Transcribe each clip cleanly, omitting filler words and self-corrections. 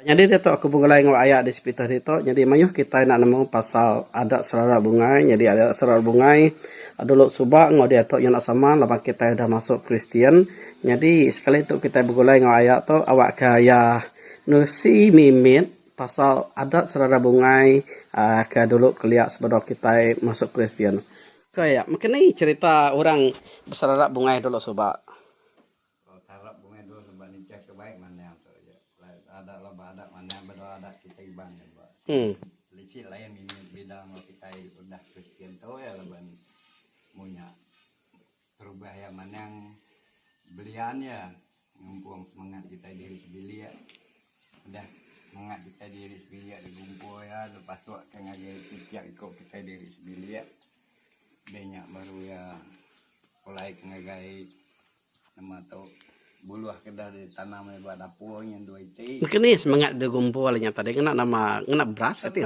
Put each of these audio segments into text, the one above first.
Nyadi diatu aku begulai enggau aya di sepital ditu nyadi mayuh kitai enda nemu pasal adat serara bungai nyadi adat serara bungai dulu suba enggau diatu nya enda sama laban kitai udah masuk kristian nyadi sekali tu kitai begulai enggau aya tu awakka iya nusi mimit pasal adat serara bungai uhh ke dulu kelia sebedau kitai masuk kristian. Ku iya meh keni cherita orang beserara bungai dulu suba. Sarap bungai dulu suba nitih ke baik manang tu aja. Adat laba adat manang beda adat kitai Iban suba. Bisi lain mimit bida enggau kitai udah Kristian tu iya laban munya terubah iya manang belian iya ngempung semengat kitai diri sebilik. Udah semengat kitai diri sebilik digumpul iya dipasuk ke ngagai tiap iku kitai diri sebilik. Udah nya baru iya pulai ke ngagai Nama tu buluh ke dah ditanam iya ba dapur nyen dua iti. Baka ni semengat digumpul nya tadi ngena nama ngena beras ke ti?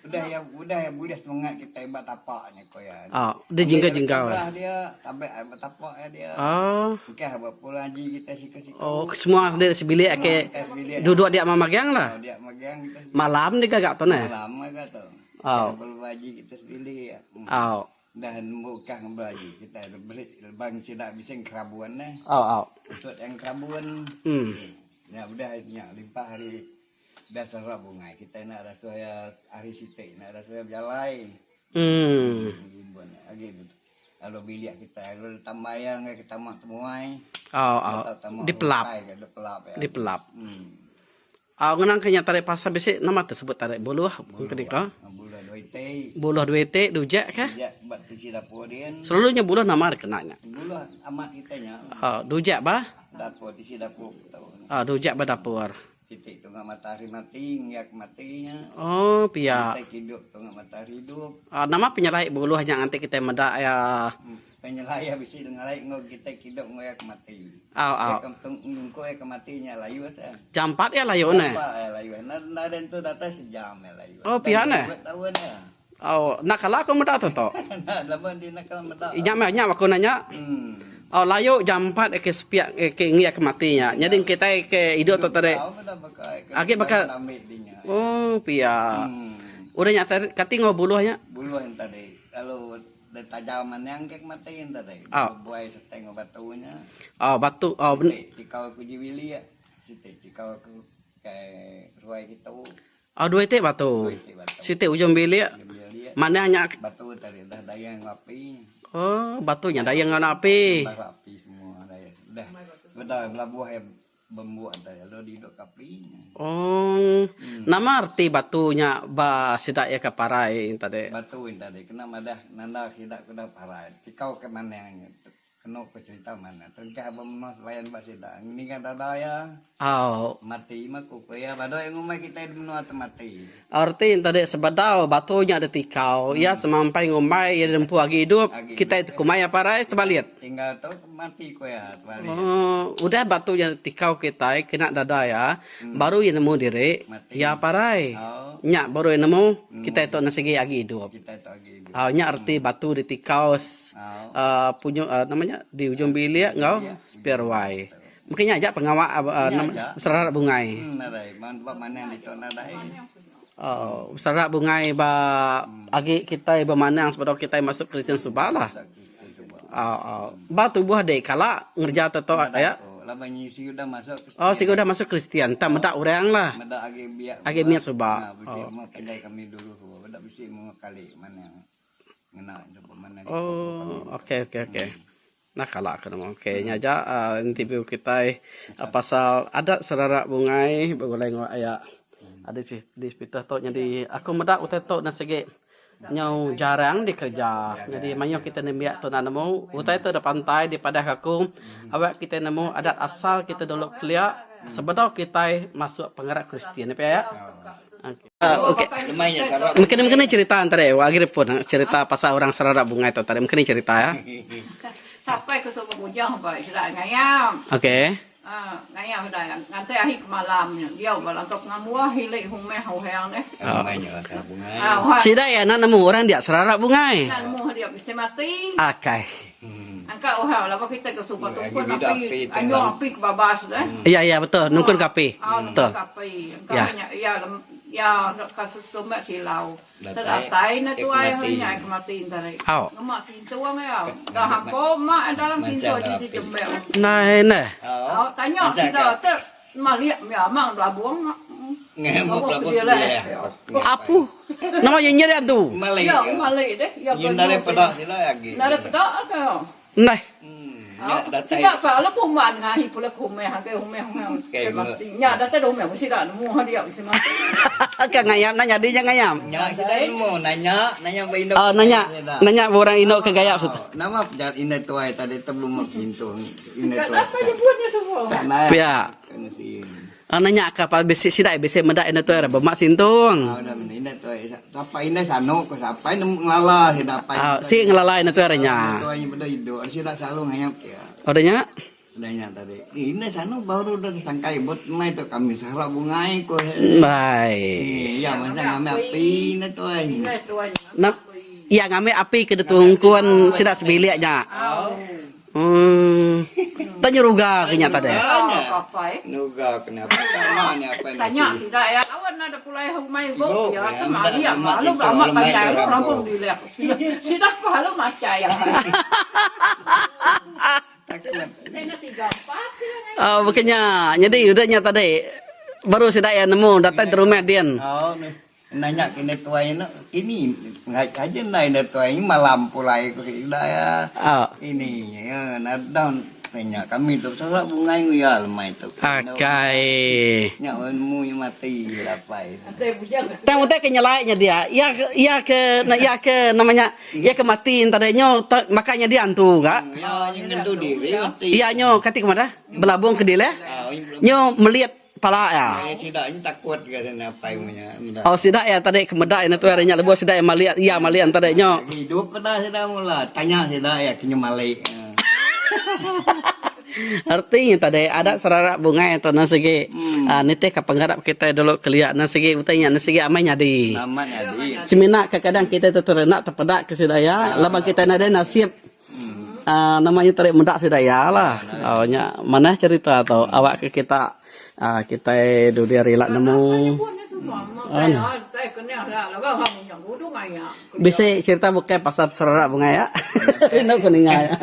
Udah iya udah iya bulih semengat kitai ba tapak nya ko iya. Oh dia jingga jingga. Beras dia tabek ai ba tapak iya dia. Oh. Engkah ba pulang aji kitai siku siku. Oh semua sida sebilik ake duduk dia magang lah. Oh dia magang kita sebilik. Malam digaga tu neh. Malam ngaga tu. Oh. Bulu aji kita sebilik. Oh. Dah nemu kah ngemba agi kitai beri bang sida bisi engkerabun neh. Au au. Usut engkerabun. Em. Nya udah nya limpah ari dah sera bungai kitai enda rasa iya hari siti enda rasa iya bejalai. Em. Ngibun agi lalu bilik kitai lalu tambah iya ngagai ke tama temuai. Au au. Dipelap. Dipelap. Dipelap. Em. Au ngenang ke nya tarik pasal bisi nama te sebut tarik buluh ke deka. Buluh dua iti. Buluh dua iti dujak ke. Dujak ba tisi dapur din. Selalu nya buluh nama dikena nya. Buluh amat kitai nya. Au dujak ba. Dapur tisi dapur tu. Au dujak ba dapur. Siti tunga matahari mati ngiak mati nya. Oh pia. Kitai ke idup tunga matahari idup. Au nama penyelai buluh nya nganti kitai meda iya. Penyelai iya bisi ngelai enggau kitai ke idup enggau iya ke mati. Au au. Iya ke nungku iya ke mati nya layu asa. Jampat iya layu neh. Jampat iya layu. Enda enda tentu datai sejam iya layu. Oh pia neh. Dua taun iya. Au enda kala aku meda tu tu. Enda laban di enda kala meda. Nya meh nya aku nanya. Em. Au layu jampat ke sepiak ke ngi iya ke mati nya. Nyadi kitai ke idup tu tadi. Au meda baka Agi baka Oh pia. Udah nya tadi kati enggau buluh nya? Buluh nya tadi lalu Deh tajau manang ke mati enda deh. Au. Bebuai serta enggau batu nya. Au batu au. Siti tikau aku ji bilik, siti tikau aku kai ruai kitu. Au dua iti batu. Dua iti batu. Siti ujung bilik. Ujung bilik. Manang nya. Batu tadi dah dayang enggau api. Oh batu nya dayang enggau api. Bara api semua dayang. Udah beda belabuh iya. Bembuk dai lalu didup ke api nya. Oh. Nama reti batu nya ba sida iya ke parai tadi? Batu nya tadi kena madah nanda sida ke udah parai. Tikau ke manang nya kenu ke cherita manang. Terengkah ba menua sebayan ba sida ningga dada iya. Au. Mati mah ku ku iya badu iya ngumbai kitai di menua tu mati. Reti nya tadi sebedau batu nya ditikau iya semampai ngumbai iya diempu agi idup kitai tu kumbai iya parai tebalit. Tinggal tu mati ku iya tebalit. Ooh udah batu nya tikau kitai kena dada iya baru iya nemu diri iya parai. Nya baru iya nemu kitai tu enda sigi agi idup. Au nya reti batu ditikau uhh punyu nama nya di ujung bilik enggau sepi ruai. Mungkin nya aja pengawa uhh sererak bungai. Ooh sererak bungai ba agi kitai bemanang sebedau kitai masuk Kristian suba lah. Ba tubuh dek kala ngereja te tu aya. Oh sigi udah masuk Kristian tang meda orang lah. Agi mit suba. Oh okey okey okey. Nah kala ke nemu. Okey nya aja interview kitai pasal adat serarak bungai begulai enggau aya di hospital tu nyadi aku meda utai tu enda sigi. Nyau jarang dikereja. Nyadi mayuh kitai nembiak tu enda nemu utai tu da pantai dipadah aku awak kitai nemu adat asal kitai dulu kelia sebedau kitai masuk pengarap Kristian ne pia ya. Okey. Mungkin mungkin cerita antara agi repot cerita pasal orang serarak bungai tu tadi mungkin cerita ya. Sampai ke suba bujang ba sida ngayam. Okey. Ngayah udah nganti ahi ke malam nya diau ba langkau pengambuh ili humah uhang deh. Sida iya enda nemu orang dia serarak bungai. Enda nemu dia bisi mati. Akai. ka uhau laban kita ke suba tungkun api anjung api ke babas deh. Iya iya betul nungkun ke api. Betul. Nungkun ke api. Engka meh nya iya iya ka sumek silau. Datai ne tuai hari nya ke mati entari. Ngema sintung iya. Dah hampo mak dalam sintung ti dijembek. Nai neh. Au tanya sida te malik mia amang belabung mak. Ngemuk belabung ke dia. Apu. Nama iya nyeri antu. Malik. Ya malik deh. Ya ke Nadai peda sida agi. Nadai peda ke. Nai. Sida ka lebuh man ngahi pulai ke rumah agai rumah ke mati. Nya datai da rumah sida nemu ha dia bisi mati. Ka ngayap enda nyadi nya ngayap. Nya kita nemu nanya nanya ba indu. Oh nanya nanya ba orang indu ke gayap situ. Nama pejat indai tuai tadi tebelumut gintung indai tuai. Napa nyebut nya suba. Pia. Nanya ka pa bisi sida bisi meda indu tuai bemak sintung. Sapa indai sanu ko sapai nemu ngelala sida apai. Au si ngelala indu tuai nya. Indu tuai nya beda idup sida selalu ngayap iya. Udah nya. Udah nya tadi. Indai sanu baru udah sangkai but mai tu kami sara bungai ko. Bai. Iya macam ngambi api indu tuai nya. Iya ngambi api ke ditungkun sida sebilik nya. Uhh. Tak nyeruga ke nya tadi. Nuga ke nya pertama nya apai nasi. Tanya sida ya lawan ada pulai humai ibu ya ke mali malu amat panjai lu rampung bilik. Sida palu macai ya. Oh baka nya. Nyadi udah nya tadi baru sida iya nemu datai terumah din. Oh Nanya ke indai tuai nya kini pengaja aja enda indai tuai nya malam pulai ku sida iya. Ini iya nadai nanya kami tu sasa bungai nguya lemai tu. Akai. Nya nemu iya mati lapai. Tang utai ke nyelai nya dia iya iya ke iya ke nama nya iya ke mati enta deh nyo maka nyadi antu ga. Iya nyo ngendu diri mati. Iya nyo kati ku madah belabung ke dileh nyo melit Pala iya. Sida nya takut ga sida apai munya meda. Oh sida iya tadi ke meda ina tuai nya lebuh sida iya malik iya malik tadi nya. Hidup peda sida mula tanya sida iya ke nyu malik. Reti nya tadi adat serarak bungai tu enda sigi nitih ka pengarap kitai dulu kelia enda sigi utai nya enda sigi amai nyadi. Amat nyadi. Semina kadang kitai tu enda tepeda ke sida iya laban kitai nadai nasib. Nama nya tadi meda sida iya lah. Oh nya manah cerita tu awak ke kita kitai dudi hari ila nemu. Bisi cerita bukai pasal sererak bungai ya. Rindu ku ninga ya.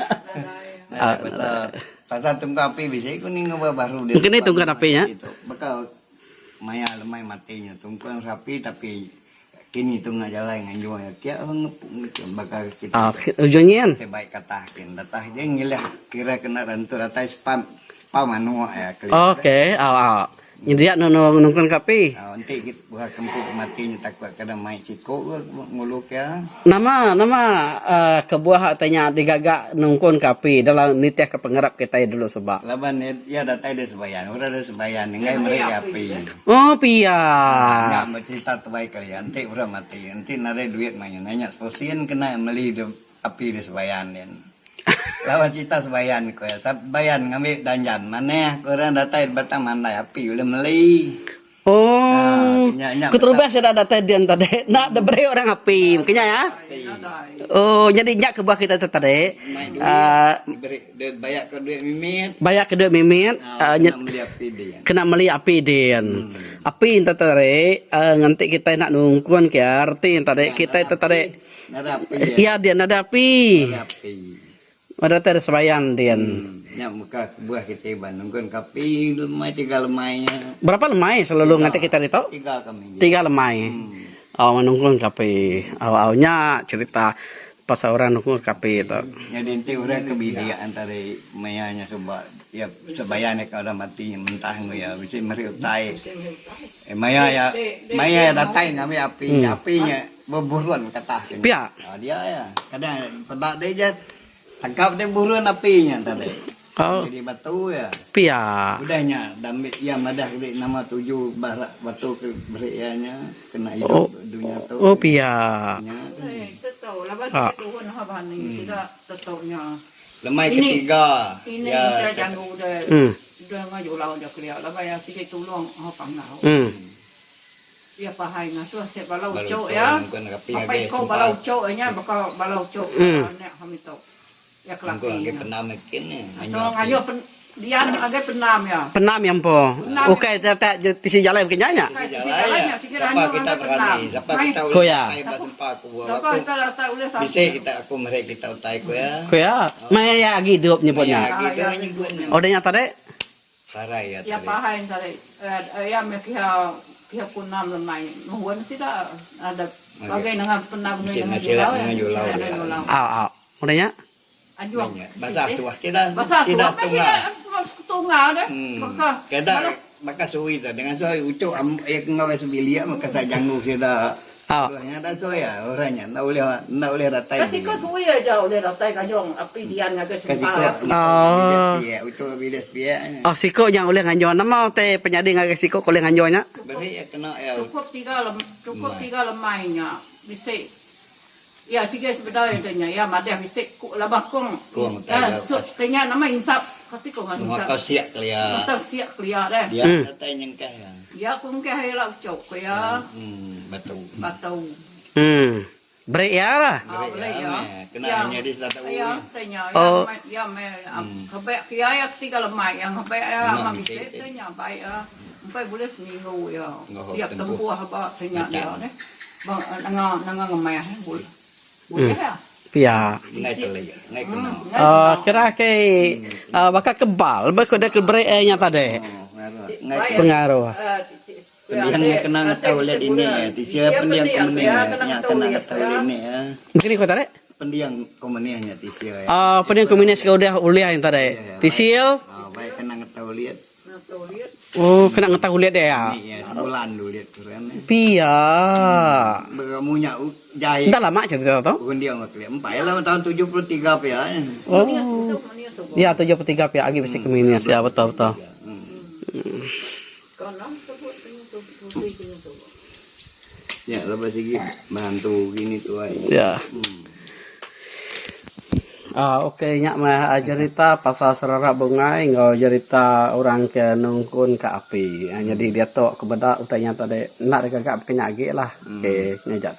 Pasal tungkun api bisi ku ninga ba baru dia. Mungkin ni tungkun api nya. Baka maya lemai mati nya tungkun api tapi Kini tu ngak jalai nganjung iya tiap orang ngepuk ngetu baka kita Ah, ujung nyin. Ke baik katah kin datah je ngilah kira kena rentu datai spam spam anu iya keli. Okey, au au. Nyedia nulung nungkun ke api. Au enti kit buah kempu ke mati nya takut kada mai siku ke ngulu ke iya. Nama nama uhh kebuah utai nya digaga nungkun ke api dalam nitih ke pengarap kitai dulu suba. Laban iya datai da sebayan, orang da sebayan enggai meri api. Oh pia. Nya meh cerita tuai kelia enti orang mati enti nadai duit mayuh nanya seposin kena meli api di sebayan din. Laban cerita sebayan ko iya sebayan ngambi danjan manah ko orang datai di batang mandai api ulih meli. Oh keterubah sida datai din tadi enda diberi orang api mungkin nya ya. Oh nyadi nya kebuah kita tu tadi aaa. Bayak ke duit mimit. Bayak ke duit mimit. Kena meli api din. Kena meli api din. Api enta tadi nganti kitai enda nungkun ke reti enta tadi kitai tu tadi. Nadai api. Iya din nadai api. Nadai api. Nadai api sebayan din. Nya meka kebuah kitai ba nungkun ke api lemai tiga lemai nya. Berapa lemai selalu nganti kitai ditu? Tiga kami. Tiga lemai. Au nungkun ke api. Au au nya cerita. Pasal orang nukung ke api tu. Nyadi enti orang ke bidik antara maya nya suba iya sebayan iya ke orang mati mentah enggau iya bisi meri utai. Maya iya maya iya datai ngambi api api nya beburun ke atas nya. Pia. Dia iya kadang peda deh ja tangkap deh burun api nya tadi. Oh. Jadi batu iya. Pia. Udah nya dambi iya madah kedi nama tuju ba batu ke beri iya nya kena idup Oh. dunya tu. Oh pia. Nya. Eh, tetau laban Ah. sida turun ha bani sida tetau nya. Lemai Ini ketiga ini iya sida janggu de Hmm. de enggau julau de kelia laban iya sigi tulung ha panggau. Hmm. Iya pahai ngasuh sik bala Bala uchu uchu iya. nungkun api Apai ngagai iko sumpah. bala uchu iya nya baka bala uchu Hmm. anak kami tu. Ya kelaki nya. So ngayuh pen dian agai penam ya. Penam ya empu. Ukai tak tisi jalai baka nya nya. Ukai tisi jalai nya sigi lanjung agai penam. Ku iya. Ku iya. Maya iya agi idup nyebut nya. Udah nya tadi. Ya pahai tadi. Ya meh kiha kiha kunam lemai nuhun sida ada bagai nengah penam nengah julau. Au au. Udah nya. Anjung. Basah suah sida. Basah suah meh sida tunga deh. Baka. Keda baka sui tu dengan sui ucuk iya ke enggau sebilik meh kasa janggu sida. Nya da sui orang nya enda ulih enda ulih datai. Ka siko sui aja ulih datai ke anjung api dian ngagai sempal. Ucuk bilik sepiak. Oh siko nya ulih nganjung nama utai penyadi ngagai siko ke ulih nganjung nya. Cukup tiga cukup tiga lemai nya bisi Iya sige sebedau iya nya iya madah bisi ku laban kong sup ke nya nama insap kati ko ngagai insap. Mata siak kelia. Mata siak kelia deh. Dia datai nyengkah iya. Dia ku engkah iya la ucuk ku iya. Batu. Batu. Em. Beri iya lah. Beri iya meh. Kena nyadi selata uru. Iya te nya iya iya meh kebek ke iya iya ketiga lemai iya ngebek iya amat bisi te nya baik iya empai bulih seminggu iya. Iya tempuh ba te nya dia deh. Ba nanga nanga ngemah bulih ya. Pia. Kira ke baka kebal ba ku dek beri nya tadi. Pengaruh. Pendiang nya kena ngetau liat ini ya. Tisia pendiang komunis nya kena ngetau liat ini ya. Mungkin ko tadi? Pendiang komunis nya tisia ya. Pendiang komunis ke udah ulih nya tadi. Tisil. Baik kena ngetau liat. Oh, kena ngetah ulit dia ya. Ni ya, sebulan ulit keren. Pia. Beramu nya jai. Enda lama cerita tu. Undi orang kelia. Empai lah tahun 73 pia. Oh. Ya 73 pia agi bisi komunis ya betul betul. Ya, lepas sigi bantu gini tuai. Ya. Ok nya meh jerita pasal serara bungai enggau jerita orang ke nungkun ka api. Nyadi diatu ku meda utai nya tadi enda digaga baka nya agi lah. Ok nya ja.